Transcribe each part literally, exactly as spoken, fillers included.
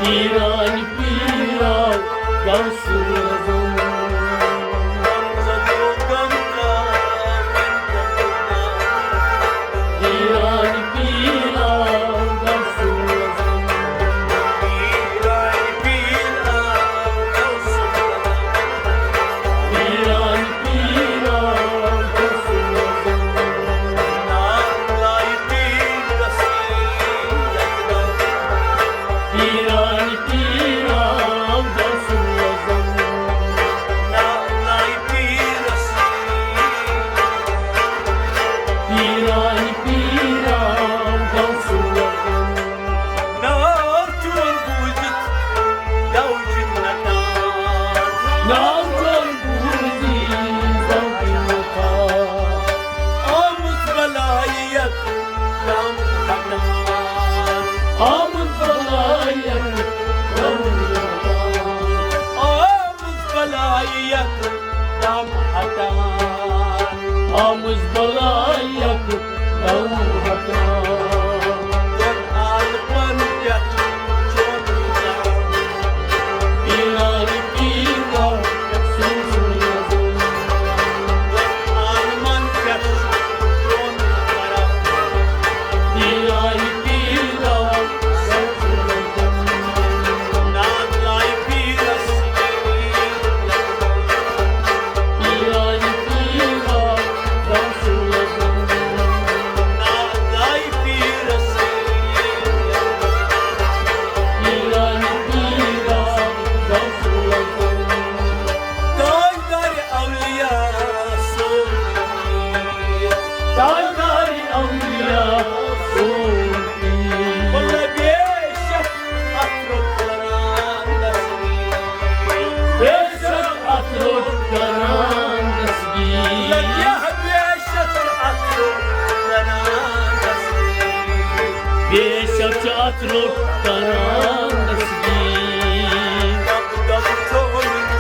پیرانہِ پیرا غوث اعظم۔ پیرانہِ پیرا غوث اعظم۔ پیرانہِ پیرا غوث اعظم۔ پیرانہِ پیرا غوث اعظم۔ پیرانہِ پیرا غوث اعظم۔ ناو چون بوٗزِتھ دَو چھِ نَٹان۔ ناو چون بوٗزِتھ دَو چھِ نَٹان۔ آمٕژ بَلایَتھ دَم پھَٹان۔ آمٕژ بَلایَتھ دَم پھَٹان۔ آمٕژ بَلایَتھ دَم پھَٹان۔ آمٕژ بَلایَتھ دَم پھَٹان۔ دۄن عالمَن پٮ۪ٹھ چون نظام۔ پیرانہِ پیرا سُنٛد نظام۔ دۄن عالمَن پٮ۪ٹھ چون نظام۔ پیرانہِ پیرا تاجدار اولیاء سون پیر۔ تاجدار اولیاء سون پیر۔ واللہ بے شک اتھ روٚٹ قرآن دستگیر۔ بے شک اتھ روٚٹ قرآن دستگیر۔ لگیا بے شک اتھ روٚٹ قرآن دستگیر۔ بے شک اتھ روٚٹ قرآن دستگیر۔ دب دب تھوٚومُت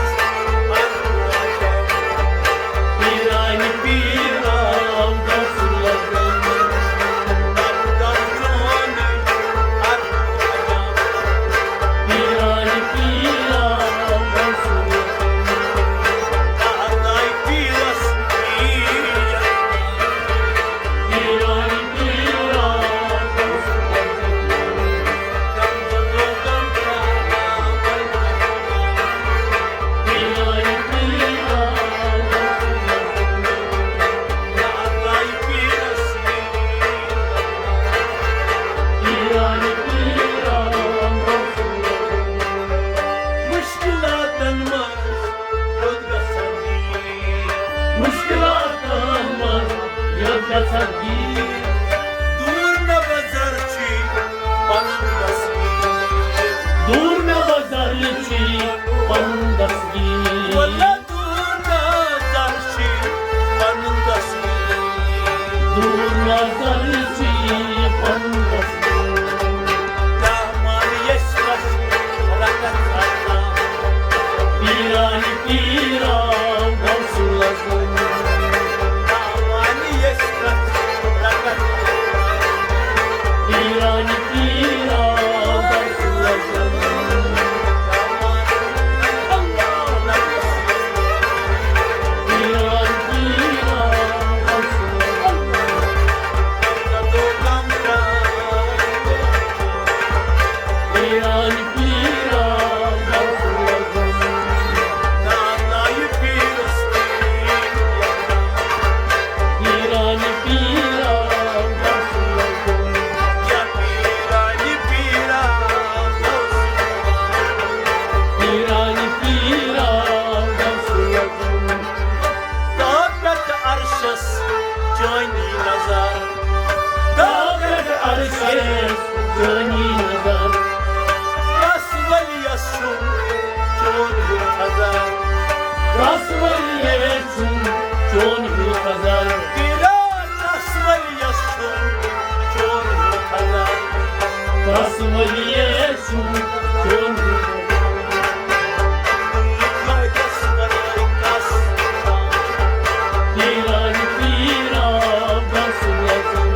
پیرانہِ پیرا غوث اعظم۔ دب دب چون ارمان۔ پیرانہِ پیرا غوث اعظم۔ دہداے پیرس پیر۔ پیرانہِ پیرا غوث اعظم۔ مُشکِلاتن منٛز یوٚت گژھن گیٖر۔ مُشکِلاتن منٛز یوٚت گژھن گیٖر۔ دوٗر نظر چھُے پنُن دستگیٖر۔ دوٗر نظر چھُے پنُن دستگیٖر۔ واللہ دوٗر نظر چھُے پنُن دستگیٖر۔ دوٗر نظر چھُے پنُن دستگیٖر۔ رحمان یس رس رکت اللہ۔ پیرانہِ پیرا غوث اعظم۔ دامن یس رس رکت۔ پیرانہِ پیرا غوث اعظم۔ پیرانہِ پیرا غوث اعظم۔ پیرانہِ پیرا غوث اعظم۔ پیرانہِ پیرا غوث اعظم۔ پیرانہِ پیرا غوث اعظم۔ طاقت عرشس چٲنی نظر۔ طاقت عرشس چٲنی نظر۔ پرٛس ؤلِیَس چھُم چون ہیوٗ خزر۔ پرٛس ؤلِیَس چھُم چون ہیوٗ خزر۔ پیرا پرٛس ؤلِیَس چھُم چون ہیوٗ خزر۔ پرٛس ؤلِیَس چھُم چون ہیوٗ خزر۔ پیرانہِ پیرا غوث اعظم۔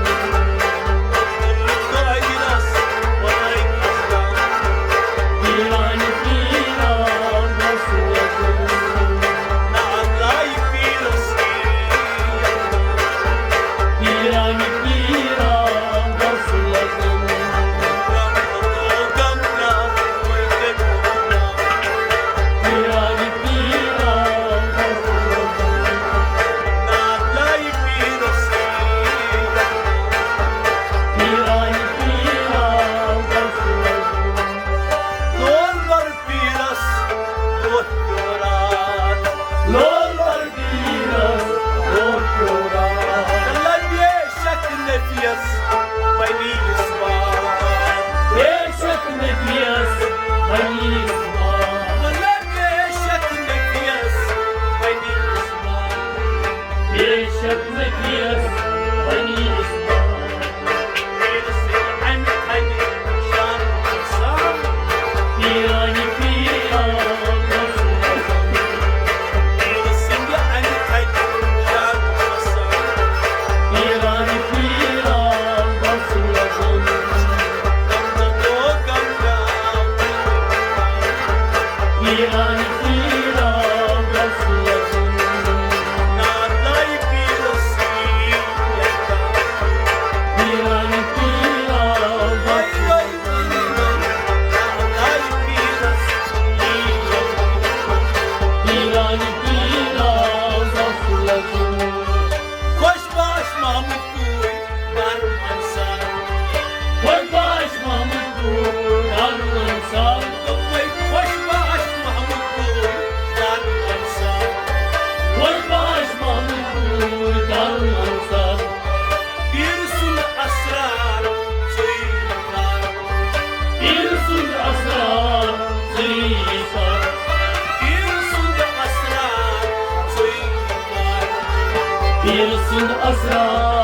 سُنٛد اثرات۔